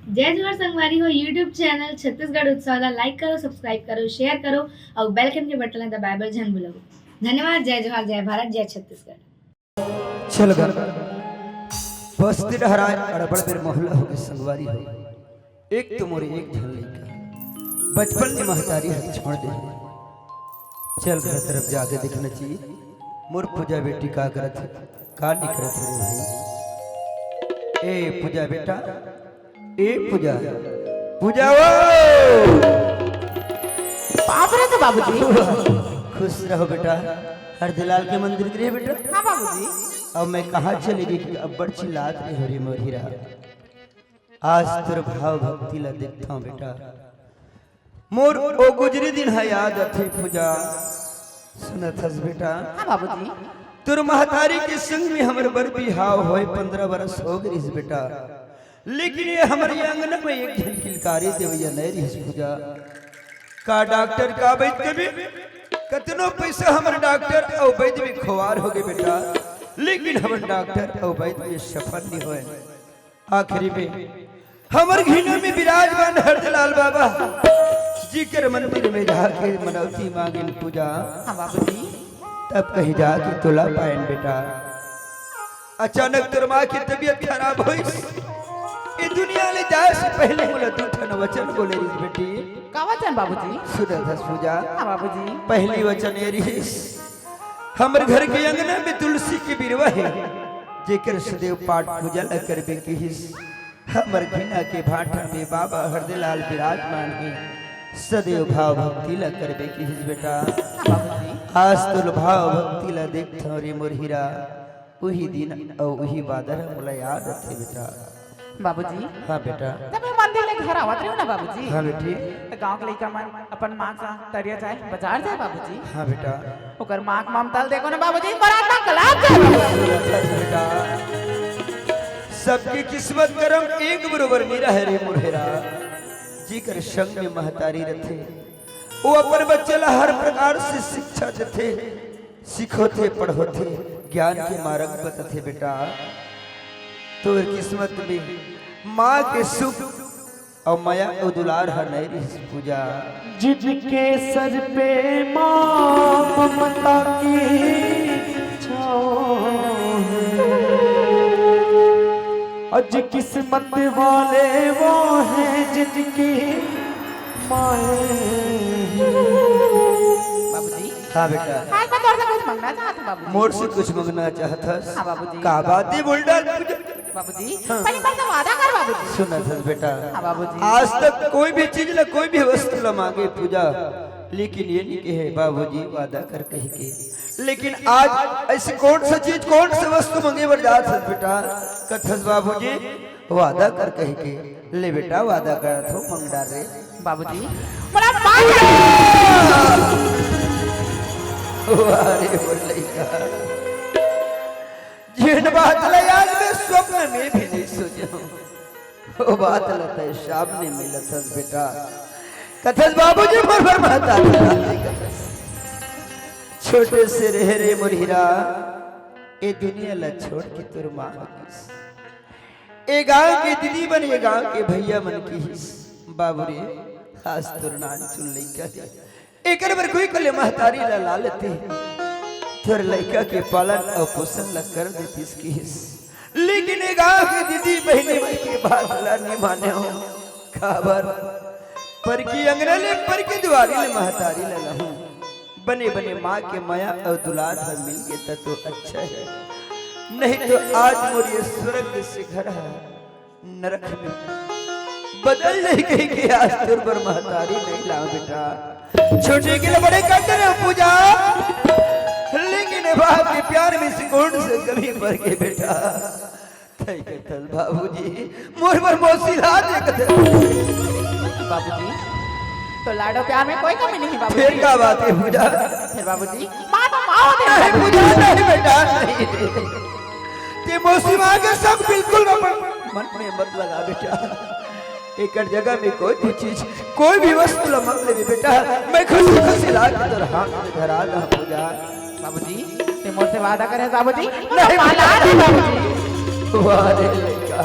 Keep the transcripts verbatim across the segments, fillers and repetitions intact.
जय जोहार संगवारी हो, YouTube चैनल छत्तीसगढ़ उत्सव ला like करो, subscribe करो, share करो अउ bell icon के बटन ला दबाए बर झन भूलव। धन्यवाद। जय जोहार, जय भारत, जय छत्तीसगढ़। चल गा, बस्ती डहराए अड़बड़ बेर मोहल्ला होगे संगवारी हो। एक तो मोरे एक झन लइका बचपन में महतारी हर छोड़ दे। चल घर तरफ जाके देखना चाहिए मोर पूजा बेटी का करत है, का नहीं करत है रे भाई। ए पूजा बेटा, ए पूजा, पूजा ओ। बाप रे तो बाबूजी। खुश रहो बेटा। हरदीलाल के मंदिर गृह बेटा। हाँ बाबूजी। अब मैं कहाँ चले गे कि अब्बड़ चिल्लात रहे हो रे मोर हीरा। आज तोर भाव भक्ति ला देखता हूँ बेटा। मोर ओ गुजरी दिन ह याद आथे पूजा। सुनत हस बेटा, हाँ बाबूजी। तोर महतारी के संग में हमर बर बिहाव होए पंद्रह बरस हो गे रिहिस बेटा, लेकिन ये हमर ये अंगना में एक झन किलकारी देवैया नहीं रिहिस पूजा। का डॉक्टर का वैद के भी कतनो पैसा हमर डॉक्टर अउ वैद भी खुवार हो गे बेटा, लेकिन हमर डॉक्टर अउ वैद भी सफल नहीं होए। आखिरी में हमर घिना में विराजमान हरदीलाल बाबा जी कर मंदिर में जाके मनौती मांगिन पूजा। हाँ बाबूजी। तब कहीं जाके तोला पायन बेटा। अचानक तोर माँ की तबीयत खराब होइस। ये दुनिया ले जाए से पहले मोला दू ठन वचन बोले रिहिस बेटी। का वचन बाबूजी? सुनत हस पूजा। हाँ बाबूजी। पहली वचन ये रिहिस, हमर घर के अंगना में तुलसी के बिरवा है, जेकर सदैव पाठ पूजा ल करबे किहिस। हमर घिना के भाटा में बाबा हरदीलाल विराजमान है, सदैव भाव भक्ति ल करबे किहिस बेटा। हाँ बाबूजी। आज तोर भाव भक्ति ल देखथव रे मोर हीरा, उही दिन अउ उही बादर ह मोला याद आथे बेटा। बाबूजी। हाँ बेटा। जब मैं मंदिर ले घर आवत रही ना बाबूजी, हाँ बेटी। तो गांव के लइका मन अपन माँ का तरिया जाए, बाजार जाए बाबूजी। हाँ बेटा। ओकर माँ के ममता ल देखो ना बाबूजी, बड़ा आत्मा कलाप जाए बाबूजी। बेटा, सबके किस्मत करम एक बरोबर नइ रहे रे मोर हीरा। जेकर संग में महतारी रथे, वो अपन बच्चे ला हर प्रकार से शिक्षा देथे, सिखोथे, पढ़ोथे, ज्ञान के मार्ग बताथे बेटा। तोर किस्मत में माँ के सुख अउ मया अउ दुलार ह नइ रिहिस पूजा। जिनके सर पे माँ ममता की छाँव है, आज किस्मत वाले वो हैं जिनकी माए हैं। बाबूजी। हाँ बेटा। आज मैं तोर से कुछ मंगना चाहत हूँ बाबूजी। मोर से कुछ मंगना चाहत हस? हाँ बाबूजी। का बात है बोल डाल पूजा। बाबूजी। हाँ। पहले मोर से वादा कर बाबूजी। सुनत हस बेटा। हाँ बाबूजी। आज तक कोई भी चीज ला, कोई भी वस्तु ला मांगे पूजा, लेकिन ये नहीं कहे बाबूजी वादा कर कह के। लेकिन आज ऐसी कौन सा चीज, कौन सी वस्तु मांगे बर जात हस बेटा? कथस बाबूजी वादा कर कह के। ले बेटा वादा करत हो, मंग डार रे। बाबूजी। मोला माँ वाह रे मोर लइका, जेन बात ला आज मैं स्वप्न में भी नहीं सोचे हूँ, वो बात ला तय सामने मिलत हस बेटा। कथस बाबूजी मोर बर महतारी ला दे कथस। छोटे से रहे रे मोर हीरा, ए दुनिया ला छोड़ के तोर माँ हगिस। ए गांव के दीदी मन, ए गांव के भैया मन किहिस, बाबू रे, आज तोर नानचुन लइका हे, एकर बर कोई कले महतारी ला ला लेते, तोर लइका के पालन अउ पोषण ला कर देतिस किहिस। लेकिन ए गांव के दीदी बहिनी मन के बात ला नइ माने हो। काबर? पर की अंगना ले, पर की दुआरी ले महतारी ला लहूं। बने बने माँ के मया अउ दुलार ह मिल गे त तो अच्छा हे, नहीं तो आज मोर ये स्वर्ग से घर ह नरक में बदल जाही कहि के आज तोर बर महतारी नइ लाव बेटा। छोटे के लिए बड़े करते रहे पूजा, लेकिन बाप के प्यार में से कौन से कमी पड़ गई बेटा। तय कथस बाबूजी, मोर बर मौसी ला दे कथस। बाबूजी, तो लाडो प्यार में कोई कमी नहीं बाबूजी। फिर का बात हे पूजा? फिर बाबूजी, माँ तो माँ होते नहीं हैं। पूजा, नहीं बेटा, नहीं। ते मौसी माँ के सब बिल्कुल अपन मन में मत लगा बेटा। एकर जगह में कोई भी चीज, कोई भी वस्तु ला मंग लेबे बेटा, मैं खुशी खुशी ला के तोर हाथ में धरा दा पूजा। बाबूजी, ते मोर से वादा करे बाबूजी। नहीं। माला दे बाबूजी। वाह रे लइका।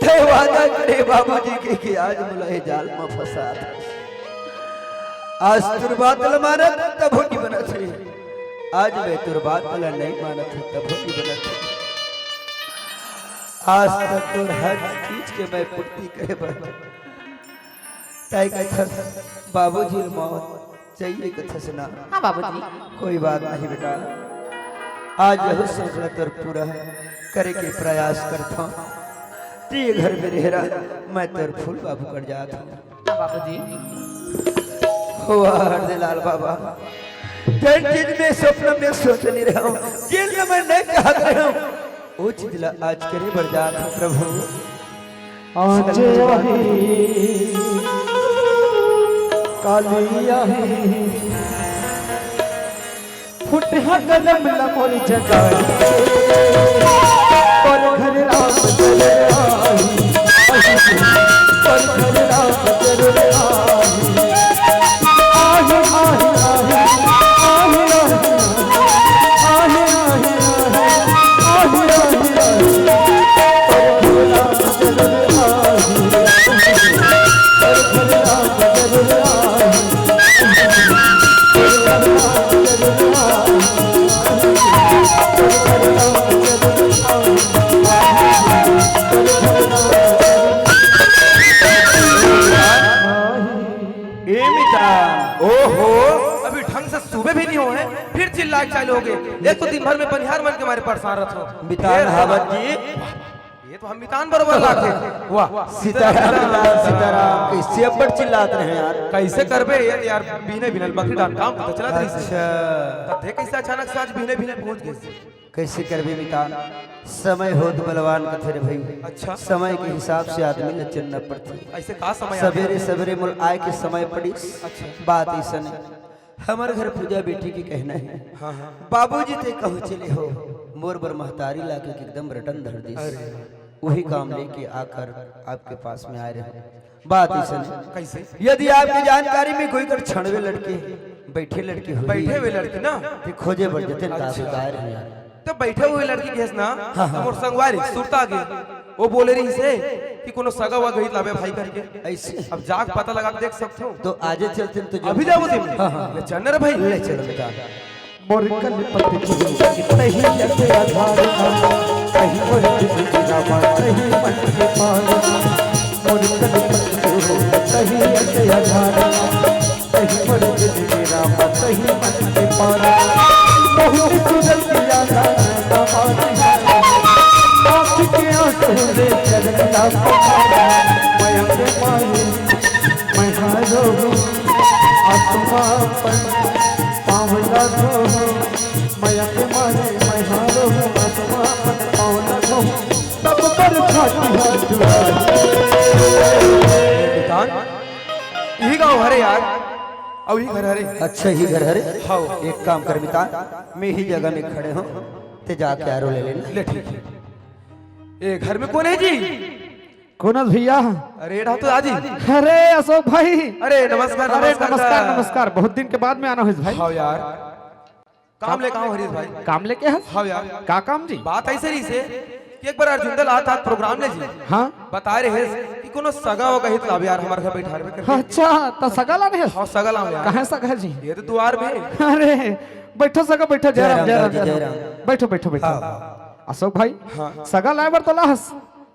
थे वादा करे बाबूजी के कि आज मोला ए जाल म फंसा दे। आज तोर बात ल मानत तभो नहीं बनत हे, आज मैं तोर बात ल नहीं मानत हे तभो नहीं बनत हे। आज तक तोर हर चीज के मैं पूर्ति करे बर तय कथस बाबूजी ल मौत चाहिए कथस ना। हाँ बाबूजी। कोई बात नहीं बेटा, आज यहू सपना तोर पूरा करे के प्रयास करथों। ते घर में रह रहा, मैं तोर फूल बाबू कर जात हूँ। हाँ बाबूजी। हो हरदे लाल बाबा, जेन चीज में सपना में सोच नहीं रहा हूँ, जेन ल मैं नहीं चाहत रहा हूँ, ओ चीज ला आज करे बर जात हूँ प्रभु। आज आही, काली आही, फुटहा कदम ला मोर जगाई, पर घर राम चले आई, पर घर राम चले आई। ए मितान, ओहो, अभी ढंग से सुबह भी नहीं हो है, फिर चिल्लाए चालू हो गए। एक तो दिन भर में बनिहार मन के मारे परेशान रहत हो। मितान फिर हावत जी। ये तो हम मितान बरोबर लागे। वाह। सीताराम, मितान, सीताराम, कैसे अब्बड़ चिल्लात रहे यार? कैसे करबे ये यार, बिहने बिहने बकरी डांट काम तो चलत रही से। अच्छा। तब देख कैसे अचानक से आज बिहने बिहने पहुंच गए। कैसे करबे मितान, समय होत बलवान कथे रे भाई। अच्छा। समय के हिसाब से आदमी ल चलना पड़थे। ऐसे का समय आ गया? सवेरे सवेरे मोर आए के समय पड़िस। अच्छा। बात ऐसा नहीं, हमर घर पूजा बेटी के कहना है। हाँ, हाँ। बाबूजी ते कहूँ चले हो, मोर बर महतारी लाके एकदम रटन धर दिस। अरे। वही काम लेके आकर आपके पास में आए रहे। बात ऐसा नहीं। कैसे? यदि आपके जानकारी में कोई कर छड़वे लड़के, बैठे लड़के हुई, बैठे हुए लड़की ना? ते खोजे बर जतन का अच्छा। अधिकार है यार। तो बैठे हुए लड़की के ना, हाँ, हाँ। हमर संगवारी सुरता के, वो बोले रही से कि कोनो सगा वा गई लावे भाई करके। ऐसे? अब जाके पता लगा के देख सकते हो। तो आजे चलते हैं तो जो अभी जाओ दिन। हाँ, हाँ। ले चल ना रे भाई। ले चलो बेटा। मोर कलपत के तही अके आधार, तही मोर जिंदगी रामा, तही मन के पार। मोर कलपत के तही अके आधार, तही मोर जिंदगी रामा, तही मन के पार। बहुत सूरत यादा हमारी, आँख के आंसू ले चरण ला पखारा। मैं अके माई, मैं हारो हूँ, आत्मा अपन पाँव लागो हूँ। मया के मारे मैं हारो हूँ, आत्मा अपन पाँव लागो हूँ। तब पर छाती हाथ जुड़ा। मितान, यही गाँव हरे यार। अउ यही घर हरे। अच्छा, ही घर हरे? हाँ। एक काम कर मितान, मैं ही जगह में खड़े हूँ, ते जाके आरो ले लेना। ले ठीक है। ए घर में कौन है जी? कौन है भैया? अरे, एड़ा तो आजी। अरे, अशोक भाई। अरे, नमस्कार, अरे, नमस्कार, नमस्कार, नमस्कार। बहुत दिन के बाद में आना होइस भाई। हाँ यार। काम लेके आए हरिस भाई। काम लेके हस? हाँ यार। का काम जी? बात ऐसे रहिसे कि एक बार अर्जुन दल आत आत प्रोग्राम ले जी। हाँ। बताए रहे कि कोनो सगा वगा हित लाव यार, हमर घर बैठार में करके। अच्छा, त सगा लाने हस? हाँ, सगा लाव यार। कहाँ सगा जी? ये तो दुआर में। अरे, बैठो सगा, बैठो, जय राम, जय राम, जय राम। बैठो, बैठो, बैठो। हाँ। अशोक भाई, हाँ। सगा लाए बर तो लाहस,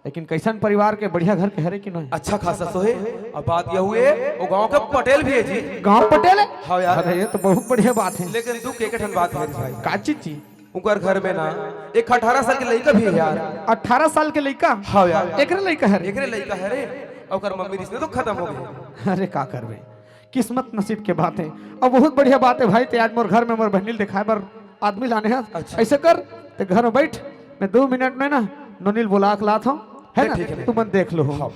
लेकिन कैसन परिवार के, बढ़िया घर के हरे कि नहीं? अच्छा खासा सो हे। अब बात यह हुए, वो गांव के पटेल भी है जी। गांव पटेल है? हाँ यार। अरे, ये तो बहुत बढ़िया बात है। लेकिन दुख के एक ठन बात है भाई। का चीज जी? उनकर घर में ना एक अठारह साल के लइका भी है यार। अठारह साल के लइका? हाँ यार। एकरे लइका हरे? एकरे लइका हरे। ओकर मम्मी रिश्ते तो खत्म हो गए। अरे, का करबे, किस्मत नसीब के बात है। अब बहुत बढ़िया बात है भाई, ते आज मोर घर में मोर बहनी ल दिखाए बर आदमी लाने हस। अच्छा। ऐसे कर, ते घर में बैठ, मैं दो मिनट में ना नोनी ल बोला के लात हूँ, है ना? ठीक है। तुमन देख लो हो। हाँ।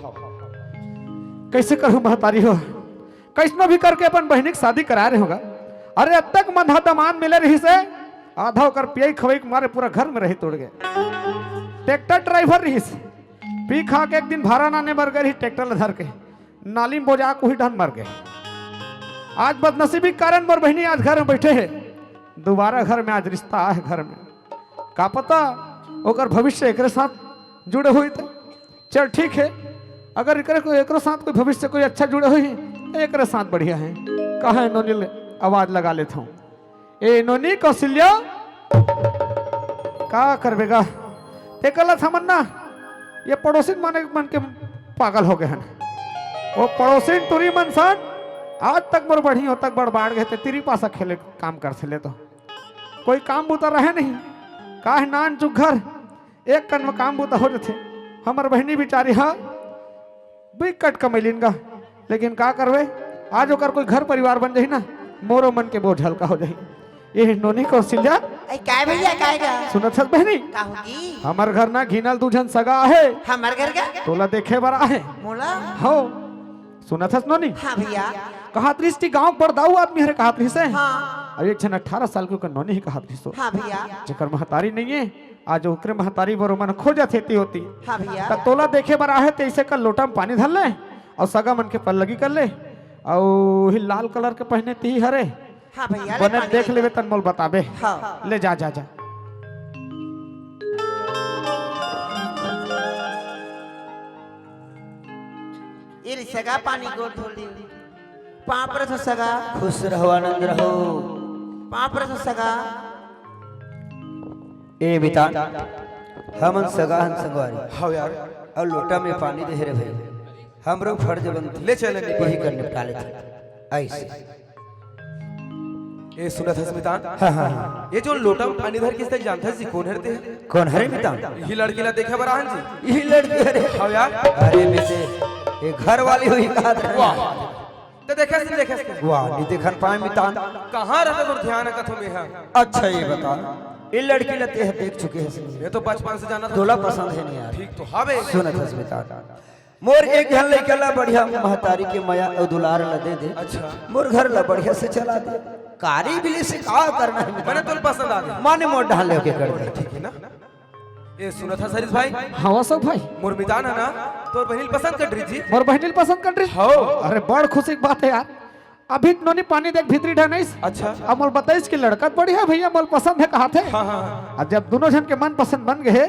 कैसे करूँ महतारी हो, कैसनो भी करके अपन बहनी के शादी करा रहे होगा। अरे, अब तक मंधा दमांद मिले रहिसे, आधा ओकर पियई खवई के मारे पूरा घर में रहे तोड़ गए। ट्रैक्टर ड्राइवर रहिस, पी खा के एक दिन भारा लाने बर गए रही ट्रैक्टर ल धर के, नाली में बोजा के उही डहन मर गए। आज बदनसीबी के कारण मोर बहनी आज घर में बैठे है, दोबारा घर में आज रिश्ता आए है घर में। का पता ओकर भविष्य एकरे साथ जुड़े हुई थे। चल ठीक है, अगर एकरे को, एकरो साथ कोई भविष्य कोई अच्छा जुड़े होही, एकरे साथ बढ़िया हे। कहाँ हे नोनी ले आवाज लगा लेत हूँ। ए नोनी कौशल्या, का करबे गा? तेकर ला हमन ना, ये पड़ोसिन मन, मन के पागल हो गए हन। वो पड़ोसिन टुरी मन सन, आज तक मोर बढ़िया तक बड़ बाढ़ गए थे, तिरी पासा खेले काम करथे ले तो। कोई काम बूता रहे नहीं, का हे नान चुक घर, एक कन में काम बूता हो जथे। हमर बहिनी बिचारी ह बिकट कमैलिन गा, लेकिन का करबे, आज ओकर कोई घर परिवार बन जाही ना, मोरो मन के बोझ हल्का हो जाही। ये नोनी कौशल्या। अई काय भैया, काय गा? सुनत हस बहिनी? का होगी? हमर घर ना घिनल दू झन सगा आहे। हमर घर का? तोला देखे बर आहे। मोला? हो। सुनत हस नोनी? हाँ भैया। कहात रिहिस कि गाँव के बड़ दाऊ आदमी हरे कहात रिहिस हे। हाँ। अउ एक झन अठारह साल के ओकर नोनी हे कहात रिहिस हो। हाँ भैया। जेकर महतारी नइये, आज ओकरे महतारी बर ओमन खोजत हे ती ओती। हाँ भैया। त तोला देखे बर आहे, तइसे कर लोटा म पानी धर ले, अउ सगा मन के पल्लगी कर ले, अउ उही लाल कलर के पहिने तिही हरे। हाँ भैया, ले बने पानी देख ले। लेबे तन मोल बताबे। हाँ। ले जा, जा, जा। ए रे सगा, पानी गोड़ धो ले। पाँव परत हँव सगा। खुश रहो, आनंद रहो। पाँव परत हँव सगा। ए मितान, हमन सगा हन संगवारी। हव यार। अउ लोटा में पानी दे रे भई। हमरो फर्ज बनथे। ले चले निपट। इही कर निपटा लेथे। अइसे। ए सुनत हस मितान? हाँ, हाँ, हाँ। ये जो लोटा में पानी धर के इस तरह जानत हस जी कोन हरे ते? कोन हरे मितान? इही लड़की ला देखे बर आन जी। इही लड़की हरे? हव यार। अरे बेटे, ये घर वाली होही कहात रहे। वाह। त देखस नहीं, देखस नहीं। वाह, नहीं देखन पाए मितान। कहाँ रहत हे तोर ध्यान कथों में हा? अच्छा ये बता, ये लड़की ला तेह देख चुके हस नहीं? ये तो बचपन से जानत हँव। तोला पसंद हे नहीं यार? ठीक तो हवे। सुनत हस मितान, मोर एक झन लइका ला बढ़िया महतारी के मया अउ दुलार ला दे दे। अच्छा। मोर घर ला बढ़िया से चला दे। कारी बिली से का करना हे मितान? मने तोला पसंद आ गे। मने मोर डहन ले के कर दे। ठीक हे ना? ए, सुनत हस हरीश भाई? हाँ, अशोक भाई। मोर मितान हे ना, तोर बहिनी ल पसंद कर रही जी। मोर बहिनी ल पसंद कर रही? हव। अरे, बड़ खुशी के बात हे यार। अभी नोनी पानी देख भीतरी डहन आइस। अच्छा। अब मोल बताइस कि लड़का त बढ़िया हे भैया, मोल पसंद हे कहाथे। हाँ, हाँ, हाँ। अब जब दूनों झन के मन पसंद बन गे हे,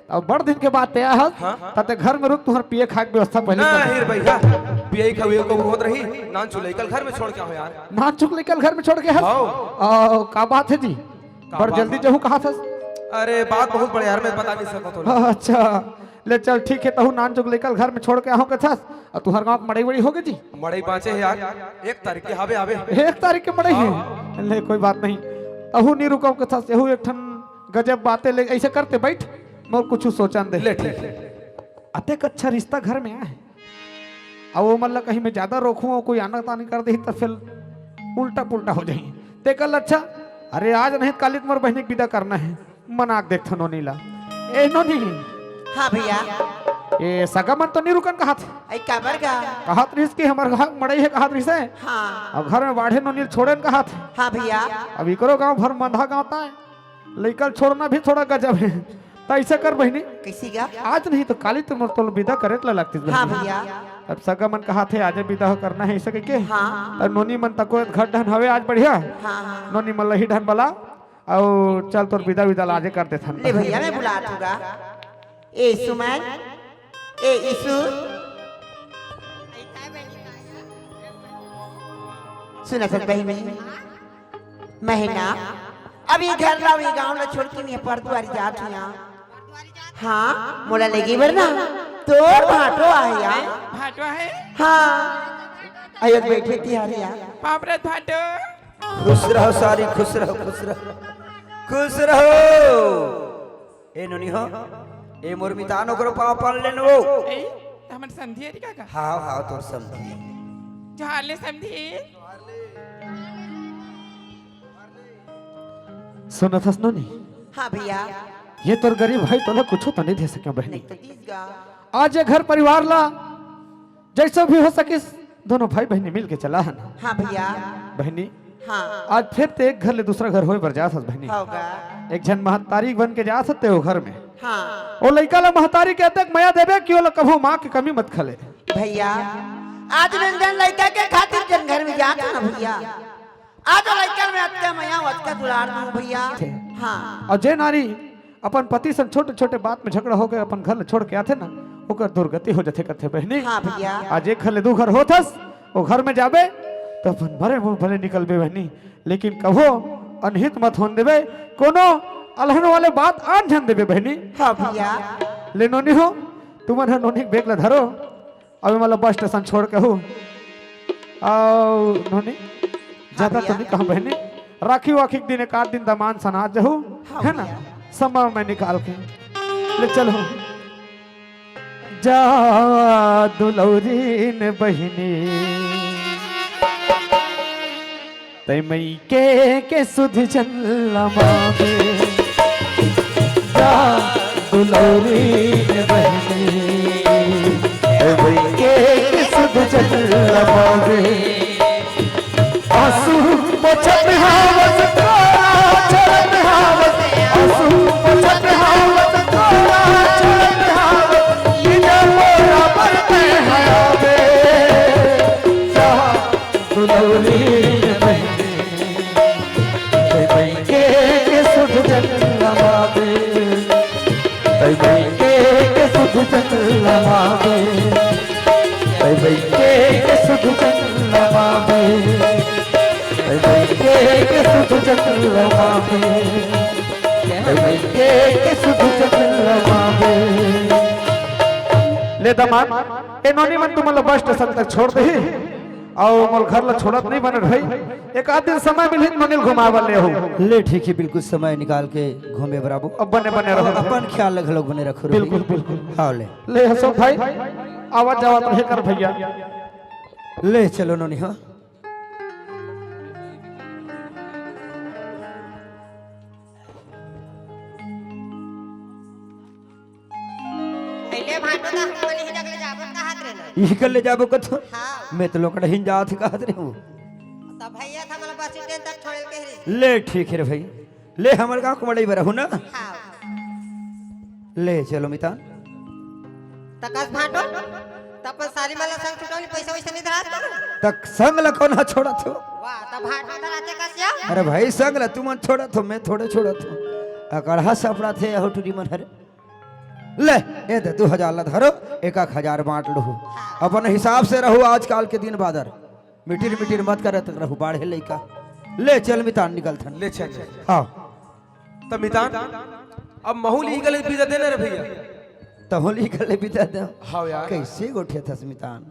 अब बड़ दिन के बाद ते आए हस, हाँ। त ते घर में रुक, तुँहर पिए खाए के व्यवस्था पहले कर। नहीं रे भैया, पिए खाए के होत रही, नान चुक लइका ल घर में छोड़ के आए हँव यार। नान चुक लइका ल घर में छोड़ के आए हस? हव। अउ, का बात हे जी? का बड़ बात जल्दी हे? जहूँ कहात हस? अरे, बात बहुत बड़े यार, मैं बता नहीं सकत हँव। अच्छा, ले चल, ठीक हे, तहूँ नान चुक लइका ल घर में छोड़ के आए हँव कथस, अउ तुँहर गाँव के मड़ई-वड़ई हो गे जी? मड़ई बाँचे हे यार, एक तारीख के हवे, हवे। एक तारीख के मड़ई हे? हाँ। ले, कोई बात नहीं, तहूँ नहीं रुकँव कथस, एहू एक ठन गजब बात हे, ले अइसे करते बइठ, मोर कुछु सोचन दे। ले, ठीक हे। अतेक अच्छा रिश्ता घर में आए हे, अउ ओमन ला कहीं मैं ज्यादा रोकहूँ अउ कोई आनाकानी कर देही त फेर उल्टा पुल्टा हो जाही। तेकर ले अच्छा, अरे आज नहीं त काली त मोर बहिनी के बिदा करना हे, मना के देखथँव नोनी ला। ए नोनी। हाँ भैया। ए सगा मन तो नहीं रुकन कहाथे। अई काबर गा? कहात रहिस कि हमर घर मड़ई हे कहात रहिस हे। हाँ। अउ घर में बाढ़े नोनी ल छोड़े ल कहाथे। हाँ भैया। अब इकरो गाँव भर मंदहा गाँव ताय। लइका ल छोड़ना भी थोड़ा गजब हे। त अइसे कर बहिनी। कइसे गा? आज नहीं त काली त मोर तोला बिदा करे ल लगतिस बहिनी। हाँ भैया। अब सगा मन कहाथे, आजे बिदा करना हे, अइसे कहिके। हाँ। त नोनी मन तको घर डहन हवे आज बढ़िया। हाँ, हाँ। नोनी मन ल इही डहन बला, अउ चल तोर बिदा, बिदा ल आजे कर देथन। ले भैया, मैं बुलात हँव गा। ए सुमन, ए ईशु, सुनत हस बहिनी? मैं ना, अभी घर ला, अभी गाँव ला छोड़ के मैं परदुवारी जात हँव। हाँ, मोला लेगे बर ना, तोर भाटो आहे यार। भाटो आहे? हाँ, अयो बइठे तिहार यार। पाँव परत भाटो। खुश रहो सारी, खुश रहो, खुश रहो, खुश रहो। ए नोनी हो, ए मोर मितान ओकरो पाँव पर लेन वो। ए, हमर समधी हरे का? हाँ, हाँ, तोर समधी। जोहार ले समधी। सुनत हस नोनी? हाँ भैया। ये तोर गरीब भाई तोला कुछु तो नहीं दे सके बहिनी। नहीं तो दीस गा। आज ये घर परिवार ला जइसे भी हो सकिस, दूनों भाई बहिनी मिल के चला हन। हाँ भैया। बहिनी, हाँ। आज फेर ते एक घर ले दूसरा घर होय बर जात हस बहिनी। हव गा। एक झन महतारी बन के जात हस ते ओ घर में। हाँ। ओ लइका ला महतारी के अतेक मया देबे कि ओला कभू माँ के कमी मत खले। भैया, आज नंदन लइका के खातिर जेन घर में जात हँव ना भैया, आज ओ लइका में अतका मया, अतका दुलार दूँ भैया। थे। हाँ। अउ जे नारी अपन पति संग छोटे-छोटे बात में झगड़ा होके अपन घर ल छोड़ के आथे ना, ओकर दुर्गति हो जाथे कथे बहिनी। हाँ भैया। आज एक घर ले दू घर होथस, ओ घर में जाबे त अपन मरे मुंह भले निकलबे बहिनी, लेकिन कभो अनहित मत होन देबे, कोनो अलहन वाले बात आन झन देबे बहिनी। हाँ भैया। ले नोनी हो, तुमन ह नोनी के बेग ल धरो, अभी मतलब बस स्टेशन छोड़ के हो। आओ नोनी, ज्यादा तो नहीं कहा बहिनी, राखी वाखी के दिन एक आध दिन दमान सना जहू, हाँ है ना? भैया। समय में निकाल के ले चलो। जा दुलौरीन बहिनी, तै मइके के सुध जन लमावे। जा दुलौरीन बहिनी, तै मइके के सुध जन लमावे। आंसू पोछत हावस तोरा चलत हावस, आंसू पोछत हावस तोरा चलत हावस, ये जा मोरा पर में हयावे। जा दुलौरी बहिनी, ते मइके के सुध जन लमावे। तै बइके के सुध जन लमावे, तै बइके के सुध जन लमावे, तै बइके के सुध जन लमावे, तै बइके के सुध जन लमावे। ले दमाद, ए नोनी मन तुमन ल बस स्टेशन तक छोड़ देही। अउ मोल घर ल छोड़त नहीं बनत भाई, एक आध दिन समय मिलही त नोनी ल घुमाए बर ले आहू। ले ठीक हे, बिल्कुल समय निकाल के घूमे बर आबो। अब बने बने रहो। अपन ख्याल ल घलो बने रखो रे। बिल्कुल, बिल्कुल। हाँ ले। ले अशोक भाई, आवत जावत रहे कर भैया। ले चलो नोनी, हाँ। अइले भाटो दा, हमन इही जग ले जाबो कहत रहे ना। इही कर ले जाबो कथो। हाँ। मैं तो लोकड़हिन जात कहत रहे हूँ। तब भैया था, मतलब बस स्टैंड तक छोड़ के रे। ले ठीक हे रे भाई, ले हमर गाँव के मड़ई बर रहू ना। हाँ। ले चलो मितान। तकस भाटो, त अपन सारी मला संग छुटौली पैसा वैसा नहीं धरात करो। तक संग ल कौन छोड़त हो? वाह, त भाटो धराते कस या? अरे भाई संग ल तुमन छोड़त हो, मैं थोड़े छोड़त हो। अकड़हा सपड़ा थे अहो टूरी मन हरे। ले, ए दे दू हजार ला धरो, एक एक हजार बांट लहू। अपन हिसाब से रहू, आजकल के दिन बादर मिटिर मिटिर मत करत रहू, बाढ़े लइका। ले चल मितान निकलथन। ले चल, चल। हाँ। त मितान, अब महू ल इही गले बिदा देना रे भैया। तहू ल इही गले बिदा दे। हाँ यार। कैसे गोठियाथस मितान?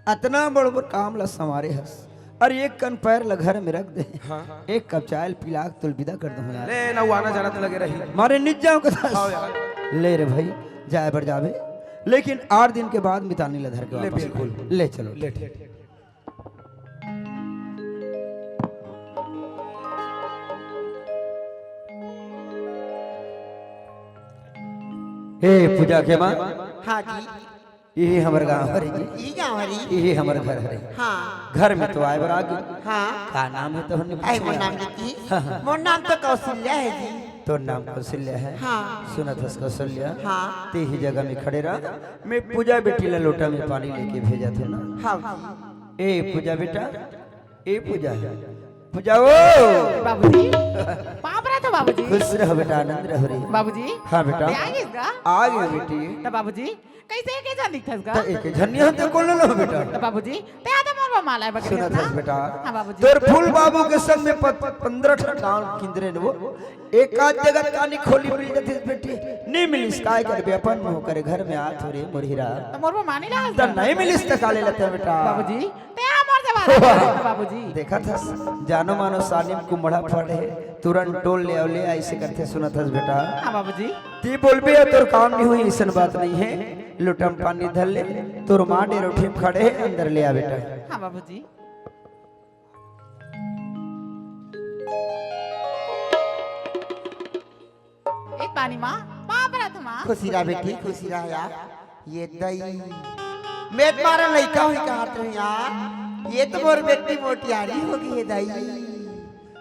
अतना बड़ बड़ काम ला संवारे हस। अरे एक कन पैर ला घर में रख दे। हाँ। एक कप चाय पिला के तोल बिदा कर दूँ यार। ले ना, वो आना जाना तो लगे रही। मारे निज जाओ कथस। हाँ यार। ले रे भाई, जाए बर जाबे, लेकिन आठ दिन के बाद मितानी ला धर के ले वापस बिल्कुल। ले चलो। ले ठीक। हे पूजा के माँ, हाँ जी। इही हमर गाँव हरे जी। इही गाँव हरे। इही हमर घर हरे। हाँ। घर में तो आए बर आ गे। हाँ। का नाम हे तोहर? अरे, मोर नाम निकी। हाँ, हाँ। मोर नाम तो कौशल्या हे जी। तोर नाम कौशल्या हे? हाँ। सुनत हस कौशल्या? हाँ। ते ही जगह में खड़े रह, मैं पूजा बेटी ला लोटा में पानी लेके भेजत हूँ ना। हाँ जी। ए पूजा बेटा, ए पूजा, पूजा ओ। बाबूजी, पाँव परत हो बाबूजी। खुश रह बेटा, आनंद रह रे। बाबूजी, हाँ बेटा। ते आ गिस गा? आ गे बेटी। त बाबूजी, कैसे एके झन दिखथस गा? त एके झन नहीं होते कौन लो बेटा? त बाबूजी, ते आधा मोर बर माला बगैर सुनत हस बेटा? हाँ बाबूजी। तोर फूल बाबू के संग में प-, पंद्रह ठन गाँव किंदरे ने वो। एक आध जगह कानी खोली मिल जाती बेटी। नहीं मिलिस, काय करबे, अपन मुँह करे घर में आ थोरे मोर हीरा। त मोर बर मानी ला त नहीं मिलिस त का ले लेते बेटा? बाबूजी, ते आ मोर जवान बाबूजी। देखत हस, जानो मानो सानिम कुम्हड़ा फड़े, तुरंत टोल ले आओ, ले ऐसे करथे सुनत हस बेटा। हाँ बाबूजी। ती बोलबे तोर काम नहीं हुई, ऐसन बात नहीं हे। लोटा म पानी धर ले, तोर माँ डेरोठी म खड़े हे, अंदर ले आ बेटा। हाँ बाबूजी। ए पानी माँ, पाँव परत हूँ माँ। खुशी रह बेटी, खुशी रह यार। ये दई। मैं तुम्हारा लइका हुई कहत हूँ यार। ये तो मोर बेटी मोटियारी होगे हे दई।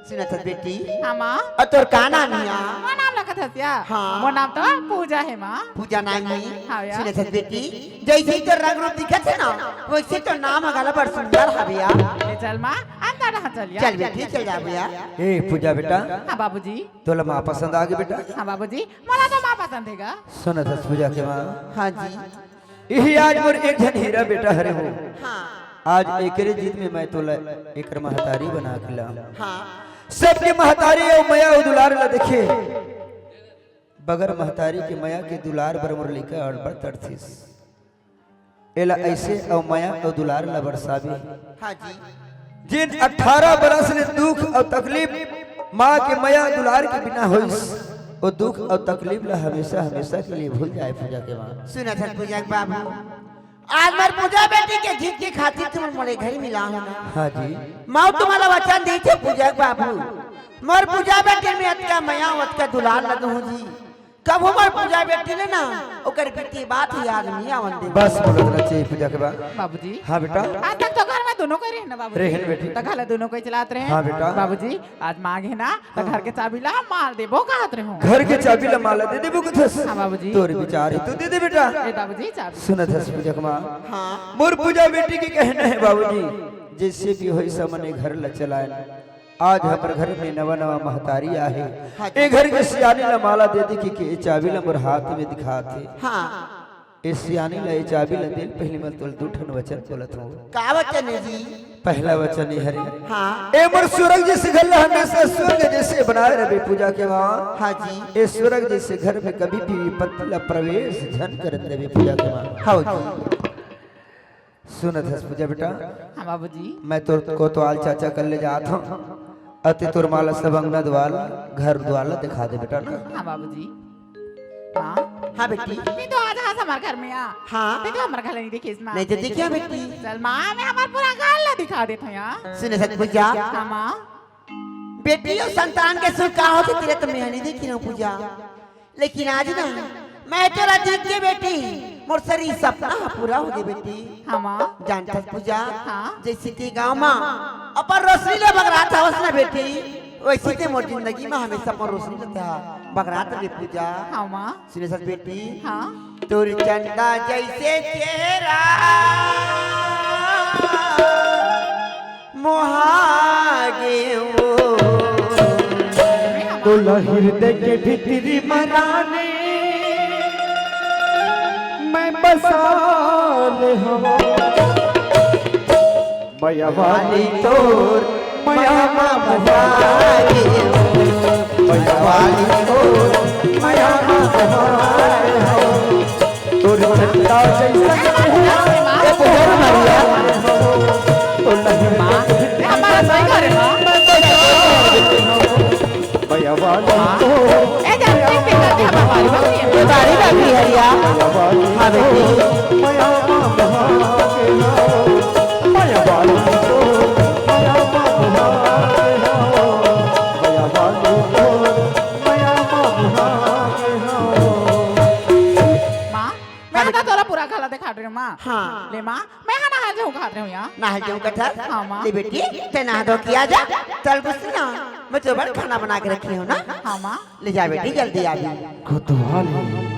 सुनत हस बेटी? हाँ माँ। अउ तोर का नाम हे यार? मोर नाम ल कथस या? हाँ। मोर नाम तो पूजा हे माँ। पूजा नाम हे? हाँ यार। सुनत हस बेटी? जैसे ही तोर रंग रूप दिखत हे ना, वैसे तोर नाम ह घला बड़ सुंदर हवे यार। ले चल माँ, अंदर रह चल यार। चल बेटी, चल जाबो यार। ए पूजा बेटा। हाँ बाबूजी। तोला माँ पसंद आ गे बेटा? हाँ बाबूजी, मोला तो माँ पसंद हे गा। सुनत हस पूजा के माँ? हाँ जी। इही आज मोर एक झन हीरा बेटा हरे हो। हाँ। आज एकरे जिद में मैं तोला एकर महतारी बना के ला। हाँ। सबके महतारी अउ मया अउ दुलार ला देखे, बगर महतारी के मया के दुलार बर मोर लइका अड़बड़ तड़थिस। एला अइसे अउ मया अउ दुलार ला बरसाबे। हाँ जी। जेन अठारह बरस ले दुख अउ तकलीफ माँ के मया दुलार के बिना होइस, ओ दुख अउ तकलीफ ला हमेशा, हमेशा के लिए भूल जाए पूजा के माँ। सुनत हस पूजा के बाबू, आज मोर पूजा बेटी के जिद के खातिर तुमन मोला घर मिला हो ना। हाँ जी। मैं तुम्हारा वचन दी थे पूजा के बाबू, मोर पूजा बेटी में अतका मया, अतका दुलार ला दूँ जी, कभू मोर पूजा बेटी ले ना ओकर बीती बात याद नइ आवन दे। बस बोलत रह चाहिए पूजा के बाद। बाबूजी। हाँ बेटा। आज तक तो घर में दोनों कोई रहे ना बाबूजी। रहे ना बेटी। त घर ला दोनों कोई चलात रहे। हाँ बेटा। बाबूजी, आज माँ गे ना, त घर के चाबी ला माँ ल देबो कहत रहे हो। घर के चाबी ला माँ ल दे देबो कथस। हाँ बाबूजी। तोर विचार हे, तू दे दे बेटा। ए बाबूजी, चाबी। सुनत हस पूजा के माँ। हाँ। मोर पूजा बेटी के कहना हे बाबूजी, जइसे भी होइस हमन ए घर ला चलाए। आज हमर घर में नवा नवा महतारी आहे। हाँ जी। ए घर के सियानी ला माला दे दे के, के ए चाबी ला मोर हाथ में दिखात हे। हाँ। ए सियानी ला ए चाबी ला दे ले पहिली मैं तोला दू ठन वचन बोलत हूँ। का वचन हे जी? पहला वचन ए हरे। हाँ। ए मोर स्वर्ग जइसे घर ला हमेशा स्वर्ग जइसे बनाए रहे पूजा के माँ। हाँ जी। ए स्वर्ग जइसे घर में कभी भी विपत्ति ला प्रवेश झन करन देबे पूजा के माँ। हाँ जी। सुनत हस पूजा बेटा? हाँ बाबूजी। मैं तोर कोतवाल चाचा कर ले जात हूँ। अति तोर माला सब अंगना द्वार, घर द्वार ला दिखा दे बेटा ना। हाँ बाबूजी। माँ। हाँ बेटी। तैं तो आज हस हमर घर में आ। हाँ। तैं तो हमर घर नइ देखेस माँ। नइ तो देखिया बेटी। चल माँ, मैं हमर पूरा घर ला दिखा देत हूँ यार। सुनत हस पूजा। हाँ माँ। बेटी अउ संतान के सुख का होथे तेला तो मैं नइ देखिन हूँ पूजा। लेकिन आज ना मैं तोला देख के बेटी, मोर सरी सपना ह पूरा हो गे बेटी। हाँ माँ। जानथस पूजा, हाँ। जइसे तैं गाँव मा अपन रोशनी ला बगरात हवस ना बेटी, वइसे तैं मोर जिंदगी मा हमेशा अपन रोशनी ला बगरात रहे पूजा। हाँ माँ। सुनत हस बेटी। हाँ। तोर चंदा जइसे चेहरा मोहा गे वो। तोला हृदय के भीतरी म रानी मैं बसा ले हवँ। मया वाली तोर मया मा मोहा गे वो। मया वाली तोर मया मा मोहा गे वो। तोर चंदा जइसन चेहरा, ए बुजुर्ग मरिया। ओ नहीं माँ, ए हमारा सही करे माँ। मया वाली माँ। तोर ए जानते हैं, पिता के हमारे बारी बाकी है। ये बारी बाकी है या? मया वाली हाँ, बेटी। तोर मया मा मोहा गे वो। मया वाली तोर मया मा मोहा गे वो। मया वाली तोर मया मा मोहा गे वो। माँ, मैं हाँ, तो बेटी। तोला पूरा घर ला दिखा रही हूँ, माँ। हाँ। ले, माँ, मैं हा नहाए जाऊँ, खा रही हूँ यहाँ। नहाए जाऊँ कथस? हाँ, माँ। ले बेटी, तैं नहा धो के आ जा। चल गुस्सी ना, मैं तो बड़ खाना बना के रखी हूँ ना। हाँ, माँ। ले जा बेटी, जल्दी आ जा। कोतवाली।